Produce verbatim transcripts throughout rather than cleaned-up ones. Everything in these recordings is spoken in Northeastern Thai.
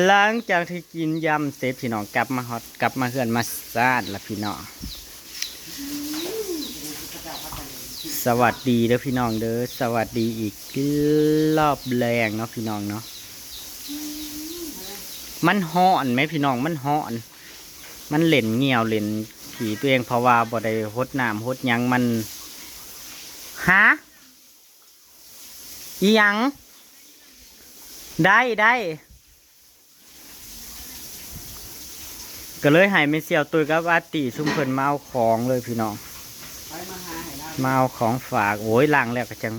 หลังจากที่กินยำเสร็จพี่น้องกลับมาฮอดกลับมาเฮือนมาซาดละพี่น้อง สวัสดีเด้อพี่น้องเด้อ สวัสดีอีกรอบแรงเนาะพี่น้องเนาะ มันฮ้อนไหมพี่น้อง มันฮ้อน มันเหล่นเหงี่ยวเหล่นขี้ตัวเองเพราะว่าบ่ได้หดน้ำหดหยังมัน ฮะ อีหยัง ได้ได้ ก็เลยให้แม่เสี่ยวตุ้ยกับอาตี้ซุมเพิ่นมาเอาของเลยพี่น้อง มาเอาของฝาก โอ้ย ล้างแล้วก็จัง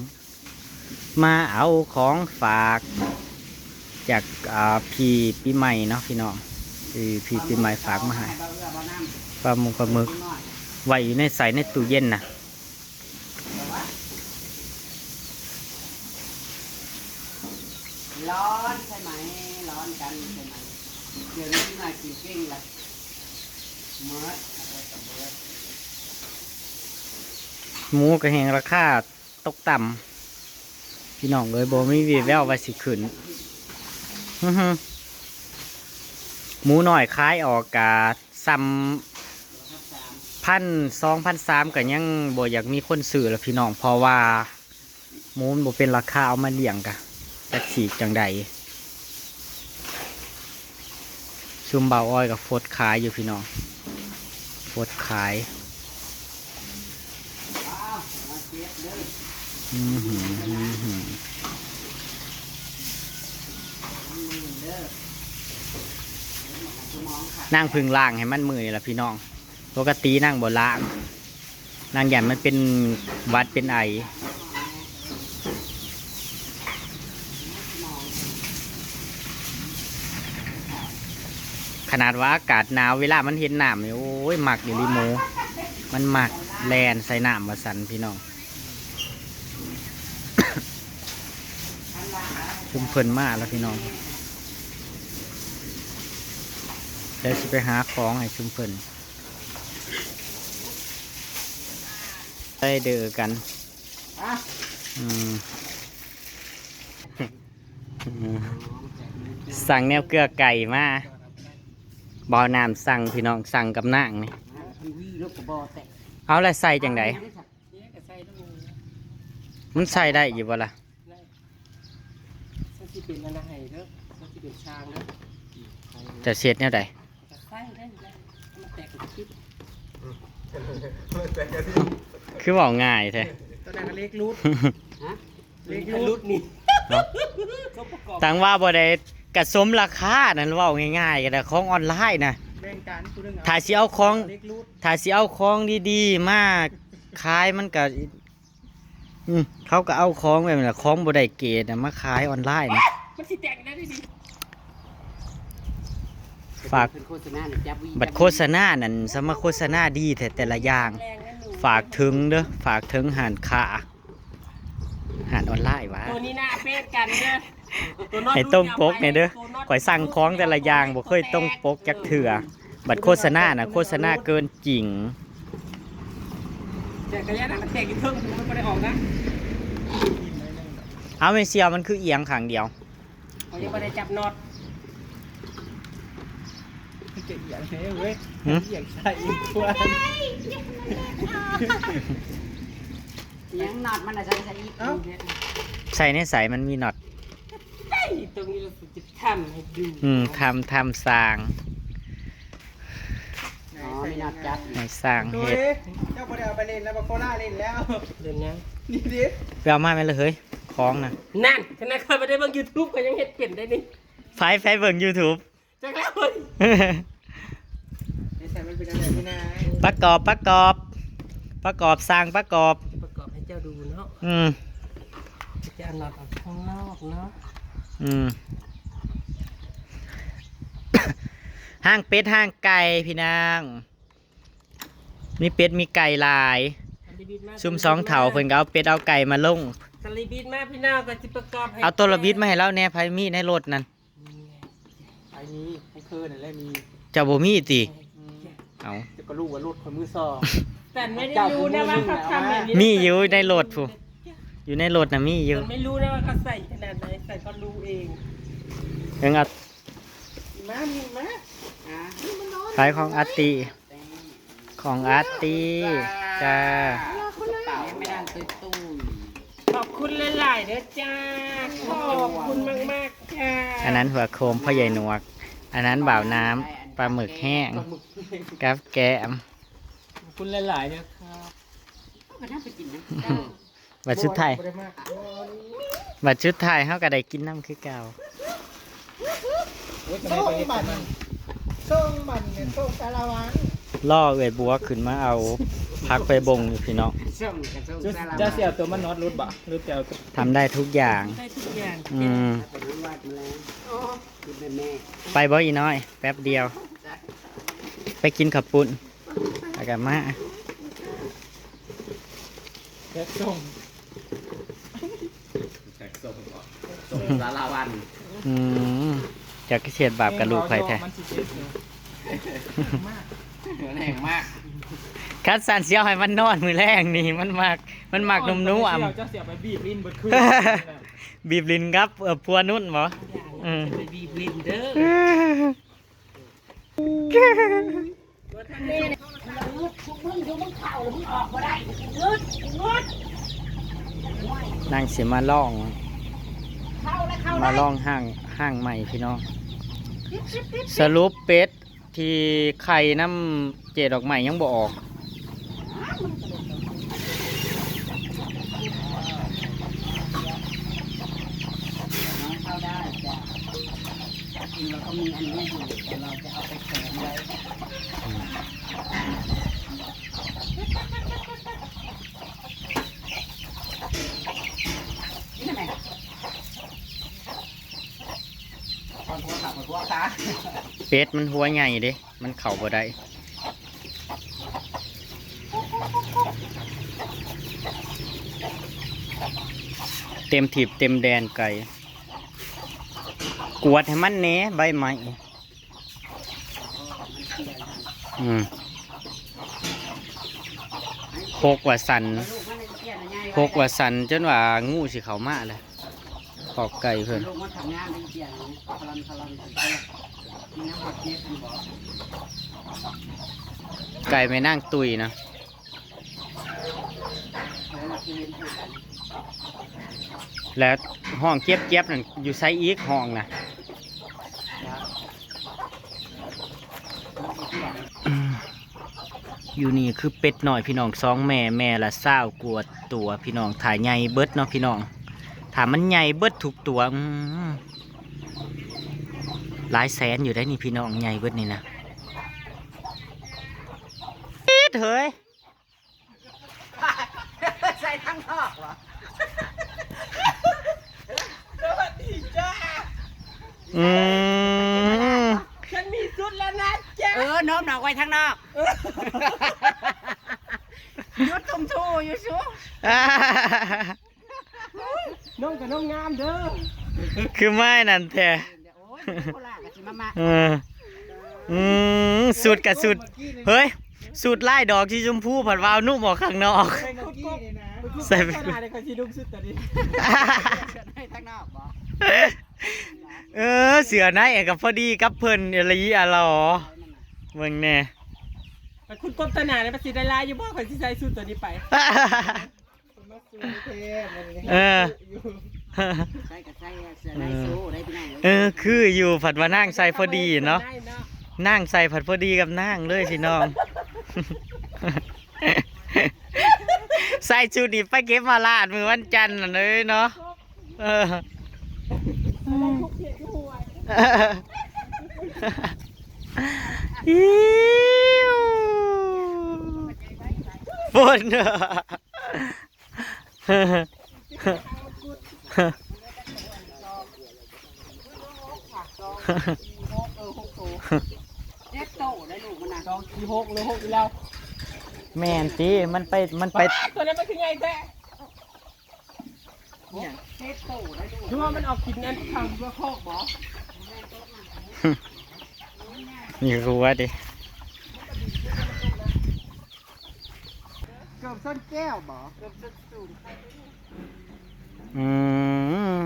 มาเอาของฝาก จาก อ่า พี่ปีใหม่เนาะพี่น้อง คือพี่ปีใหม่ฝากมาให้ ปลาหมึกปลาหมึก ไว้อยู่ในใส่ในตู้เย็นนะ ร้อนใช่ไหม ร้อนกันใช่ไหม เดี๋ยวนี้มากินเก่งละเมิดอะไรกับเมิด หมูก็แฮงราคาตกต่ำ พี่น้องเอ้ย บ่มีวีแววว่าสิขึ้น อื้อหือ หมูน้อยขายออกกะส่ำ พันสอง พันสาม ก็ยังบ่อยากมีคนซื้อละพี่น้อง เพราะว่าหมูมันบ่เป็นราคาเอามาเลี้ยงกะจักสิจั่งใด ซุมบ่าวอ้อยก็ฟดขายอยู่พี่น้อง ฟดขาย อื้อหือ อื้อหือ นางเพิ่งล้างให้มันมื้อนี่ล่ะพี่น้อง ปกตินางบ่ล้าง นางย้านมันเป็นหวัดเป็นไอ ขนาดว่าอากาศหนาว เวลามันเห็นน้ำนี่ โอ้ย มักอีหลีหมู มันมักแล่นใส่น้ำว่าซั่นพี่น้อง ซุมเพิ่นมาแล้วพี่น้อง เดี๋ยวสิไปหาของให้ซุมเพิ่น ได้เด้อกัน อืม อืม สั่งแนวเกลือไก่มา บ่าวน้ำสั่งพี่น้อง สั่งกับนางนี่ เอาละใส่จั่งใด มันใส่ได้อยู่บ่ล่ะ ฉันสิเป็นอะไรเด้อ ฉันสิเป็นช้างเด้อ จะเสียดแนวใด จะใส่ได้อยู่แล้ว มันแตกเป็นคลิป คือเว้าง่ายแท้ ตัวนั้นก็เลขรูท ฮะ เลขรูทนี่ เนาะ สมประกอบ ต่างว่าบ่ได้กะสมราคานั่น เว้าง่ายๆ ก็ได้ ของออนไลน์นะ แบ่งกันผู้หนึ่งเอา ถ้าสิเอาของ เลขรูท ถ้าสิเอาของดีๆ มาขายมันก็ อืม เขาก็เอาของแบบนั้นแหละ ของบ่ได้เกรดน่ะ มาขายออนไลน์น่ะ มันสิแตกได้ดี ฝาก เป็นโฆษณาน่ะ จับวี บัตรโฆษณานั่น สมาโฆษณาดีแท้แต่ละอย่าง แรงนะหนู ฝากถึงเด้อ ฝากถึงห้านค้า ห้านออนไลน์วะ ตัวนี้หน้าเฟซกันเด้อ ตัวน็อต ให้ตรงปกแน่เด้อ ตัวน็อต ข้อยสั่งของแต่ละอย่างบ่เคยตรงปกจักเทื่อ บัตรโฆษณาน่ะ โฆษณาเกินจริง แต่กระยะนั้นมันแตกอยู่เทิง มันบ่ได้ออกนะ เอาแม่เสี่ยว มันคือเอียงข้างเดียว เขายังบ่ได้จับน็อต มันจะเอียงแท้เว้ย หึ เอียงซ้ายเอียงขวา เอียงน็อตมันน่ะ ใส่ ใส่อีก เอ้า ใส่ในใสมันมีน็อต ไอ้ตรงนี้เราจะทำให้ดู อืม ทำ ทำสร้าง อ๋อ มีน็อตจับ ให้สร้าง โดย เฮ็ด เจ้าบ่ได้เอาไปเล่นแล้ว บ่โคราเล่นแล้ว เล่นยัง นี่ดิ ไปเอามาแม่นเลยเฮ้ย ของน่ะ นั่น ขนาดข้อยบ่ได้เบิ่ง YouTube ก็ยังเฮ็ดเป็นได้นี่ ไผ ไผเบิ่ง YouTube จักแล้วเฮ้ย นิสัยมันเป็นอะไรพี่นาย ประกอบ ประกอบ ประกอบสร้างประกอบ ประกอบให้เจ้าดูเนาะ อืม จะเอาน็อตออกข้างนอกเนาะ อืม ห้างเป็ดห้างไก่พี่น้อง มีเป็ดมีไก่หลาย สลิบิดมา ซุมสองเฒ่าเพิ่นก็เอาเป็ดเอาไก่มาลง สลิบิดมาพี่น้อง ก็สิประกอบให้ เอาตัวระบิดมาให้เราแหน่ ไผมีในรถนั่น ไอ้นี้ไอ้เคิร์นอะไรมี เจ้าบ่มีติ อืม เอา จะก็รู้ว่ารถคนมือสอง แต่ไม่ได้รู้นะว่าเขาทำแบบนี้ มีอยู่ในรถพู้น อยู่ในรถน่ะมีอยู่ แต่ไม่รู้นะว่าเขาใส่ขนาดไหน ใส่เขารู้เอง เอิงเอา มามีมา อ่ะ ขายของอาร์ตี้ ของอาร์ตี้จ้า เป๋าไม่ดังตุ้ยตุ้ย ขอบคุณหลายๆเด้อจ้า ขอบคุณมากๆจ้า อันนั้นหัวโคมพ่อใหญ่หนวก อันนั้นบ่าวน้ำ ปลาหมึกแห้ง กับแกม ขอบคุณหลายๆนะครับ ก็น่าไปกินนะ บัดสุดท้าย บ่ได้มาก บัดสุดท้ายเฮาก็ได้กินน้ำคือเก่า โอ้ย ทำไม ส่ง ไปเฮ็ด บัตร กันนั่น ส่งบัตรเนี่ย ส่งสารวัตร ล่อเอื้อยบัวขึ้นมาเอาผักไปบงอยู่พี่น้อง ส่งกับส่ง จะ สารวัตร จะเสียตัวมันน็อตรุดบ่ หรือจะเอาตัว ทำได้ทุกอย่าง ได้ทุกอย่าง อืม เอาไปนอนวัดมาแล้ว โอ้ กินไปแม่ ไปบ่อีน้อย แป๊บเดียว จ้ะ ไปกินข้าวปุ้น แล้วก็มา แพ็คส่ง แพ็คส่งเหรอ ส่งสารวัตร อืม จักเสียดบาปกับลูกไผแท้ มันสิเจ็บอยู่ แรงมาก คัดสันเสียวให้มันนอนมื้อแรงนี่ มันมัก มันมักนุ่มๆ เจ้าเสียไปบีบลิ้นเบิดคืน บีบลิ้นครับ เอ่อ พัวนุ่นบ่ อืม ไปบีบลิ้นเด้อ นั่งสิมาลอง มาลองห้าง ห้างใหม่พี่น้อง สรุปเป็ดที่ไข่น้ำเจดอกไม้ยังบ่ออก น้องเข้าได้จ้ะ จริงๆเราก็มีอันนี้อยู่ แต่เราจะเอาไปแขวนไว้ นี่ทำไม ขอโทษค่ะ ขอโทษค่ะ เป็ดมันหัวใหญ่เด้ มันเข้าบ่ได้ เต็มถีบเต็มแดนไก่ กวาดให้มันแหน่ใบไม้ อืม หกว่าสัน หกว่าสัน จนว่างูสิเข้ามาเลย ขอกไก่เพิ่น ลูกมันทำงานได้เสียงพลันพลัน กินน้ำหอดเจ็บอยู่บ่ ไก่แม่นางตุยนะ แล้วห้องเจี๊ยบๆนั่นอยู่ไสอีกห้องนะ อืม อยู่นี่คือเป็ดน้อยพี่น้อง สองแม่ แม่ละซาวกว่าตัวพี่น้อง ถ้าใหญ่เบิดเนาะพี่น้อง ถ้ามันใหญ่เบิดทุกตัว อืม หลายแสนอยู่ได้นี่พี่น้อง ใหญ่เบิดนี่นะ อิ๊ดเฮ้ย ใส่ทั้งนอกเหรอ สวัสดีจ้า อืม ฉันมีชุดแล้วนะจ๊ะ เออ โน้มหนอกไว้ทางนอก หยุดทุ่มทูอยู่สู น้องกับน้องงามเด้อ คือไม้นั่นแท้ โอ้ย โคราชก็สิมามา เออ อืม สุดกับสุด เฮ้ย สุดลายดอกสีชมพู ผัดว่าเอานุ่มออกข้างนอก ใส่ไป ใส่ไป ขนาดเลย ใครสิดุกสุดตอนนี้ ให้ทางนอกบ่ เออ เสื้อในก็พอดีกับเพิ่น อีหลีอะหรอ เบิ่งแน่ แต่คุณกบตนาเนี่ย มันสิได้ลายอยู่บ่ ข่อยสิใส่ชุดตัวนี้ไป มาสู่เทพมัน เออ อยู่ ใส่กับใส่เสื้อในโซ่ได้พี่น้อง เออ คืออยู่ ผัดว่านางใส่พอดีเนาะ ได้เนาะ นางใส่ผัดพอดีกับนางเลยพี่น้อง ใส่ชุดนี้ไปเก็บมาลาดมื้อวันจันทร์น่ะเลยเนาะ เออ อิ๊ว ฝน เจ็ดโตได้ลูกมันนะ สองสี่หกหรือหกอีกแล้ว แม่นติ มันไป มันไป ป๊าด ตัวนั้นมันคือไงแท้ เนี่ย เจ็ดโตได้ลูก คือว่ามันออกกินอันทางเพื่อโคกบ่ นี่คือว่าติ เกือบส้นแก้วบ่ เกือบส้นสูง อืม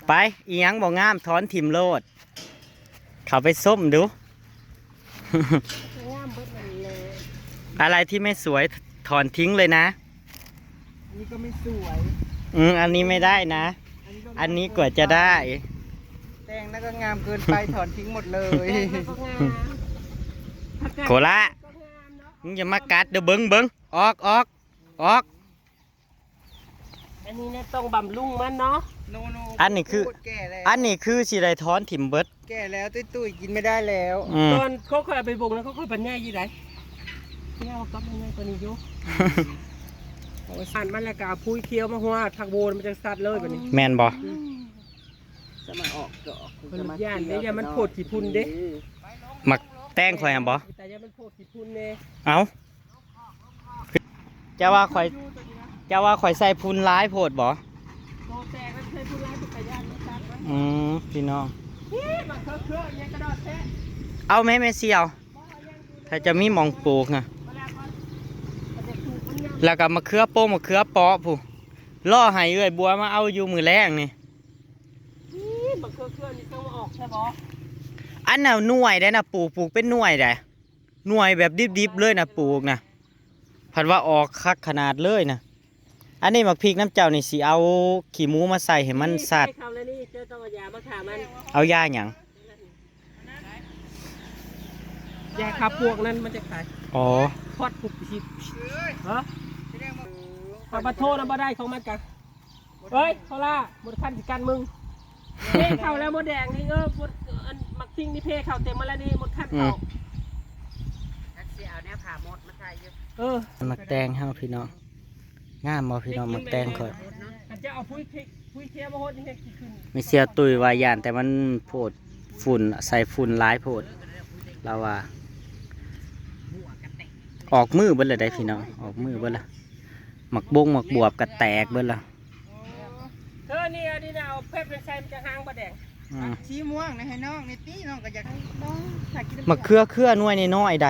ต ไป อีหยังบ่งามถอนถิ่มโลด เขาไปส้มดู งามเบิดนั่นแหละ อะไรที่ไม่สวยถอนทิ้งเลยนะ อันนี้ก็ไม่สวย อืม อันนี้ไม่ได้นะ อันนี้ก็ อันนี้กว่าจะได้ แต่งแล้วก็งามเกินไป ถอนทิ้งหมดเลย แต่งแล้วก็งาม โคละ ก็งามเนาะ มึงอย่ามากัดเด้อ เบิ่งเบิ่ง ออก ออก ออก อันนี้เนี่ยต้องบำรุงมันเนาะ โนโน อันนี้คือ โคตรแก่แล้ว อันนี้คือสิได้ถอนถิ่มเบิด แก่แล้วตุ้ยๆ กินไม่ได้แล้ว อืม ตอนเขาค่อยเอาไปบ่งแล้วเขาค่อยปันแย่อยู่ไหน เนี่ยเอากลับมาแย่กว่านี้อยู่ โอ้ย หั่นมันแล้วก็เอาพุ้ยเคี้ยวมาหัวผักโบนมันจังสัดเลยแบบนี้ แม่นบ่ อืม จะมาออกดอก มันย่านเด้ ย่านมันโพดขี้พุ่นเด้ เออ หมากแตงข่อยหั่นบ่ แต่ย่านมันโพดขี้พุ่นเด้ เอ้า เจ้าว่าข่อย เจ้าว่าข่อยใส่ฝุ่นหลายโพดบ่ โตแตกแล้วใส่ฝุ่นหลายเป็นตาย่านมันตัดมัน อืม พี่น้อง นี่บักเขือเขือเนี่ยกระดอดแท้ เอาแม่แม่เสี่ยว ถ้าจะมีหม่องปลูกนะ มาแล้วก่อน มันจะปลูกมันงาม แล้วก็มะเขือโป้งมะเขือเปาะผู้ รอให้เอื้อยบัวมาเอาอยู่มื้อแลงนี่ นี่บักเขือเขือนี่ต้องออกใช่บ่ อันน่ะหน่วยได้นะ ปลูก ปลูกเป็นหน่วยได้ หน่วยแบบดิบๆเลยนะ ปลูกนะ พัดว่าออกคักขนาดเลยนะ อันนี้หมากพริกน้ำเจ้านี่สิเอาขี้หมูมาใส่ให้มันสัด นี่ใส่เขาแล้วนี่ เจ้าต้องเอายามาฆ่ามัน เอายาหยัง ยาฆ่าปลวกนั่นมันจะขาย อ๋อ พอดปุบสิบ ฮะ ขอประโทษนะ บ่ได้ของมันกะ เฮ้ย เขาล่า หมดขั้นสิกันมึง เพเขาแล้วมดแดงนี่ เออ หมด อันหมากพริกนี่เพเขาเต็มมาแล้วนี่ หมดขั้นเขา อืม จักสิเอาแนวผ่ามดมาใส่อยู่ เออ หมากแตงเฮาพี่น้อง งามบ่พี่น้อง หมากแตงข่อย มันจะเอาพุ้ยพริก พุ้ยเคี้ยวมาหดนี่เฮ็ดสิขึ้น มีเสี่ยวตุ้ยว่าย่านแต่มันโพดฝุ่น ใส่ฝุ่นหลายโพด ลาวว่า ออกมือเบิดเลยได้พี่น้อง ออกมือเบิดละ หมากบงหมากบวบก็แตกเบิดละ เธอนี่อันนี้นะ เอาแป๊บนึงใส่มันจะหางบ่แดง อืม สีม่วงนะให้น้องนี่ติ น้องก็อยากให้น้องหากิน มะเขือเขือหน่วยน้อยๆใด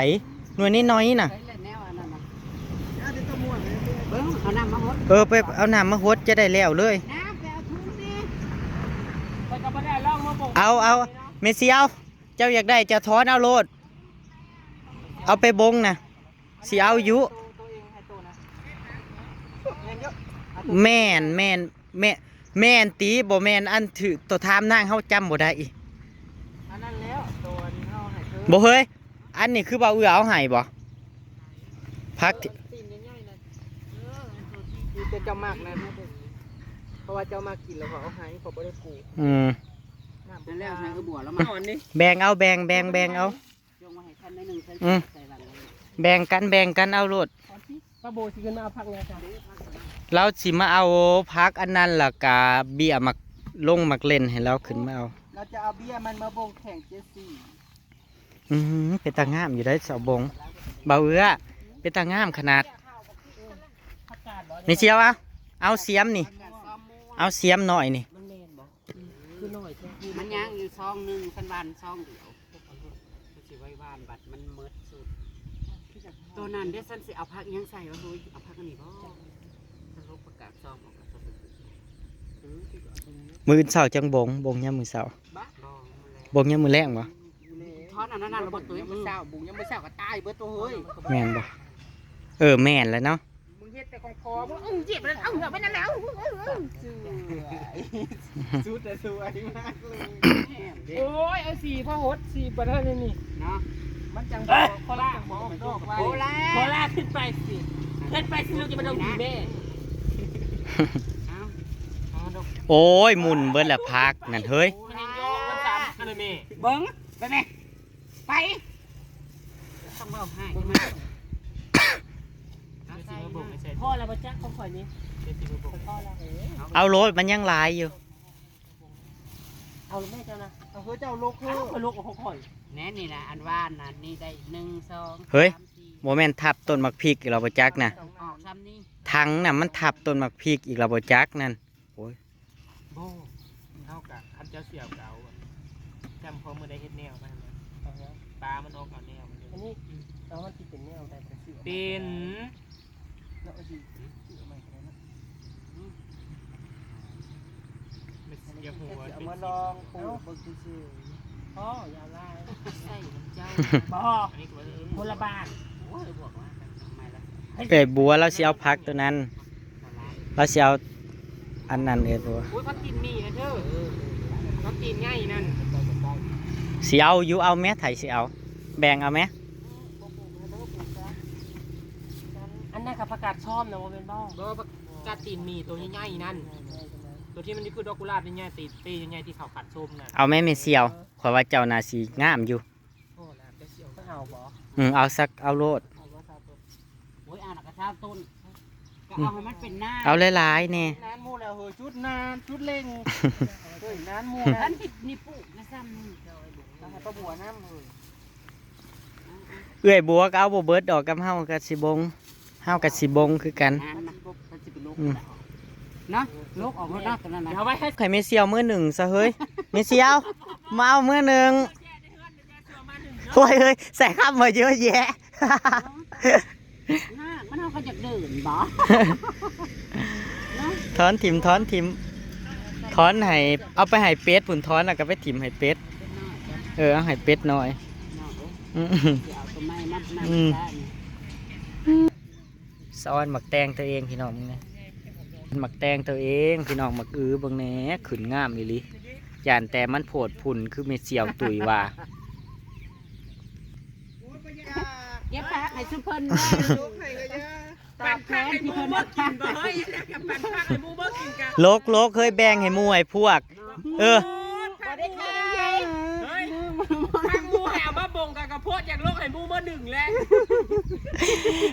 หน่วยน้อยๆน่ะ ใส่เลยแนวอันนั้นน่ะ เอาแต่ตัวม่วงเลย เบิ่ง เอาน้ำมาหด เออ ไปเอาน้ำมาหดจะได้แล้วเลย น้ำไปเอาถุงนี่ ไปก็บ่ได้ลองมาบ่ง เอา เอา เมเสียว เจ้าอยากได้เจ้าถอนเอาโลด เอาไปบงนะ สิเอาอยู่ แม่น แม่น แม่น แม่นติ บ่แม่นอันถือตัวถามนางเฮาจำบ่ได้อีก อันนั้นแล้ว ตัวนี้เฮาให้เธอ บ่เฮ้ย อันนี้คือบ่าวเอื้อเอาให้บ่ ผักที่ ตีนใหญ่ๆนะ เออ ตัวที่เจ้ามักนะ เพราะว่าเจ้ามักกินแล้วก็เอาให้ เขาบ่ได้ปลูก อืม นั่นแล้วใส่กระบวกแล้วมา อ่อนนี่ แบ่งเอา แบ่ง แบ่ง แบ่งเอา จงมาให้ท่านได้หนึ่งใส่ อืม ใส่หลังเลย แบ่งกัน แบ่งกันเอาโลด ป้าโบสิขึ้นมาเอาผักไงจ๊ะ เราสิมาเอาผักอันนั้นล่ะกะเบี้ยหมากลงหมากเล่นให้เราขึ้นมาเอา เราจะเอาเบี้ยมันมาบ่งแข่งเจสซี่ อืม เป็นตางามอยู่ได้สาวบง บ่าวเอื้อ เป็นตางามขนาด ผักกาดบ่ นี่เชียวเอา เอาเสียมนี่ เอาเสียมหน่อยนี่ มันแม่นบ่ คือน้อยแท้ มันยังอยู่ซองหนึ่ง สันวันซองเดียว มันสิไว้บ้านบัดมันหมดสุด ตัวนั้นเด้ สันสิเอาผักอิหยังใส่วะเฮ้ย เอาผักอันนี้บ่ สันลูกประกาศซองออกกับสันลูก มื้ออื่นเช้าจังบง บงยามมื้อเช้า บ้า บ่ บงยามมื้อแลงบ่ ทอดอันนั้นน่ะ เราบ่ตุ้ย มื้อเช้าบุงยังมื้อเช้าก็ตายเบิดตัวเฮ้ย แม่นบ่ เออ แม่นแล้วเนาะ มึงเฮ็ดแต่ของพอมึง เออ เจ็บแล้ว เอาหัวไปนั่นแหละ เออ เออ เออ เออ สุดแต่สวยมากเลย โอ้ย เอาสีพ่อหดสีบ่ได้เลยนี่ เนาะ มันจังบอก โคราช บอกดอกไว้ โคราช โคราชขึ้นไปสิ ขึ้นไปสิ ลูกจะมาดมผีแม่ เอา เอาดอก โอ้ย หมุนเบิดละผักนั่นเฮ้ย มันยังโยกมันซ้ำอันนั้นแม่ เบิ่ง ไปแม่ ไป ต้องเว้าให้มัน เอาใส่มา พ่อแล้วบ่จักของข่อยนี่ พ่อแล้ว เออ เอาโลดมันยังหลายอยู่ เอาแม่เจ้านะ เอาเฮ้ยเจ้าลกเฮ้ย เอาลกของข่อย แน่นี่นะ อันว่านั่นนี่ได้หนึ่ง สอง เฮ้ย สาม สี่ บ่แม่นทับต้นหมากพริกอีกแล้วบ่จักนะ ออกซ้ำนี่ ถังน่ะมันทับต้นหมากพริกอีกแล้วบ่จักนั่น โอ้ย บ่ เฮากะคันเจ้าเสี่ยวเก่าอะ จำพอมื้อใดเฮ็ดแนวมาหั่นน่ะ ปลามันออกเอาแนวมันเด้ อันนี้ เอามันสิเป็นแนวใดบ่ได้ซื้อเอามา เป็น เนาะ เอาสิซื้อเอาใหม่ก็ได้เนาะ อืม มันสิ เอามาลองปลูกเบิ่งซื่อ พ่ออย่าลาย ใส่เจ้า บ่คนละบ้าน โอ้ยบอกว่าทำไมล่ะ เอ้ยบัวเราสิเอาผักตัวนั้น เราสิเอาอันนั้นเอ้ยบัว อุ้ยพักกินมีนะเธอพักกินง่ายนั่น สิเอาอยู่เอาแม่ไถสิเอา แบ่งเอาแม่ อันนั้นกับผักกาดชอบนะว่าเป็นบ้า บ่ผักกาดตีนมีตัวใหญ่ๆนั่น ตัวที่มันที่คือดอกกุหลาบใหญ่ๆตีนปีใหญ่ๆที่เขาขัดส้มน่ะ เอาแม่ไม่เสียวขอยว่าเจ้านาสีงามอยู่ โอ้นะจะเสียวก็เอาบ่ อืมเอาสักเอาโลด โอ้ยอ่านกระเช้าต้นก็เอาให้มันเป็นหน้า เอาหลายๆแน่ นานหมู่แล้วเฮ้ยจุดนานจุดเล่งเฮ้ยนานหมู่ ท่า นะ นติดนี่ปลูกนะซ้ำนี่ ให้ป้าบัวน้ำเฮ้ย เอื้อยบัวก็เอาบ่เบิดดอกกับเฮากับสิบงเฮากับสิบงคือกัน น้ำนะมันจะเป็นลูกเนาะลูกออกมาดอกตัวนั้นนะ เดี๋ยวเอาไว้ให้ ไข่ไม่เสียวมือหนึ่งซะเฮ้ยไม่เสียวมาเอามือหนึ่งโอ้ยเฮ้ยใส่ข้ามมาเยอะแยะ มันเขาก็จะเดินบ่ ถอนถิ่มถอนถิ่มถอนให้เอาไปให้เป็ดผุ่นถอนแล้วก็ไปถิ่มให้เป็ดเออเอาให้เป็ดหน่อยอืม เอาตัวไม้มา อืม สะออนหมักแตงตัวเองพี่น้องเนี่ยหมักแตงตัวเองพี่น้องหมักอือเบิ่งแหน่ขึ้นงามอีหลีย่านแต่มันโผดผุ่นคือเม็ดเสียวตุยว่า เก็บผักให้ซุปเพิ่น ลูกไข่ก็เยอะ ตอบแทนที่เพิ่น บ่กินบ่เฮ้ยแล้วกับปันผักให้หมู่บ่กินกัน ลกลกเฮ้ยแบ่งให้หมู่ให้พวก เออ บ่ได้ขายเฮ้ยทางหมู่ให้เอามาบงกับกระโพดอย่างโลกให้หมู่บ่หนึ่งแล้ว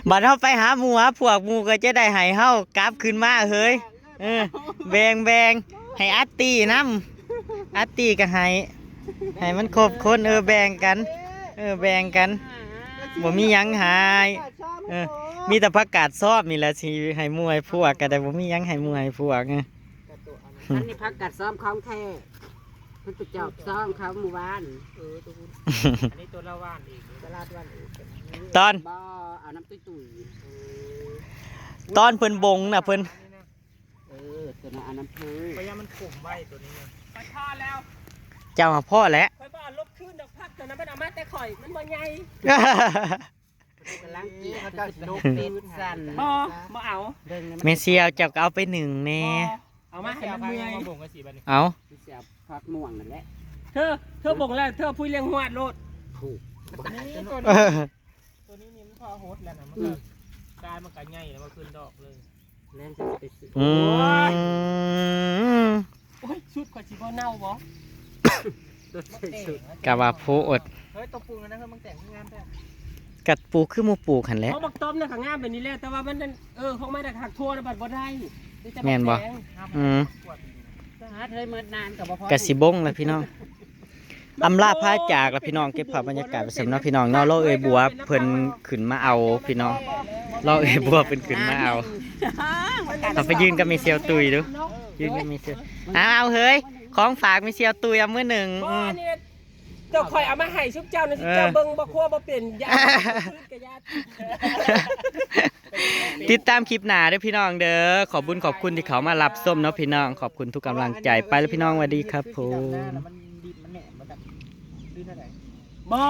บัดเฮาไปหาหมู่หาพวกหมู่ก็จะได้ให้เฮากลับคืนมาเฮ้ยเออแบ่งแบ่งให้อัตตี้นำอัตตี้ก็ให้ให้มันครบคนเออแบ่งกัน เออแบ่งกันบ่มีหยังหายเออมีแต่ผักกาดซอบนี่แหละสิให้หมู่ให้พวกก็ได้บ่มีหยังให้หมู่ให้พวกเออ อันนี้ผักกาดซ้อมของแท้เพิ่นไปจอบซ้อมเขาเมื่อวาน เออตัวคุณอันนี้ตัวละว่านอีก ตลาดวันเอก ตอน บ่เอาน้ำตุ้ยตุ้ย ตอนเพิ่นบงน่ะเพิ่น เออตัวนั้นเอาน้ำเพิ่ม พยายามมันขมไว้ตัวนี้นะไปทอดแล้ว เจ้าหาพ่อแหละ ค่อยบ่เอาลบคืนดอกผักตัวนั้นมันเอามาแต่ข่อยมันบ่ใหญ่ กำลังกินเขาเจ้าสิลบติดสั่น บ่บ่เอา เบิ่งนี่ เมเซียวเจ้าก็เอาไปหนึ่งแน่ บ่เอามาให้มันเมื่อย มาบ่งกันสิบัดนี้ เอา มันสิเอาผักม่วงนั่นแหละ เธอเธอบ่งแล้วเธอพุ้ยเลี้ยงหวดโลด ถูก นี่ตัว เอ นี้ อ ตัวนี้นี่มันพอโฮสแล้วนะมันก็กลายมันก็ใหญ่แล้วมันขึ้นดอกเลย แล้วจะไปซื้อ อืม โอ้ยชุดข่อยสิบ่เน่าบ่ ตัวใส่สุด กะว่าโพอด เฮ้ยตัวปลูกนะเฮ้ยมันแต่งงามแท้ กัดปลูกคือหมู่ปลูกหันแหละ เขาบักต้มนะก็งามแบบนี้แหละแต่ว่ามันนั่นเออของมันน่ะหักทั่วแล้วบัดบ่ได้เดี๋ยวจะ แม่นบ่ แพง อืม หาเธอเมิดนานกับบ่พอ กะสิบงแล้วพี่น้องอำลาพาจากแล้วพี่น้องเก็บภาพบรรยากาศไปสำเนาะพี่น้องเนาะรอเอ้ยบัวเพิ่นขึ้นมาเอาพี่น้องรอเอ้ยบัวเพิ่นขึ้นมาเอาเอาไปยืนกับเมเซียวตุยดูยืนกับเมเซียวเอาเอาเฮ้ยของฝากเมเซียวตุยเอามือหนึ่ง บ่ อืม อันนี้เจ้าข่อยเอามาให้ซุปเจ้านะซุปเจ้า เออ เบิ่งบ่ครัวบ่เป็นยา กระยา ติดตามคลิปหน้าเด้อพี่น้องเด้อขอบบุญขอบคุณที่เขามารับชมเนาะพี่น้องขอบคุณทุกกำลังใจไปแล้วพี่น้องสวัสดีครับผม มันดิบมันแหนมมันแบบลื่นอะไร บ่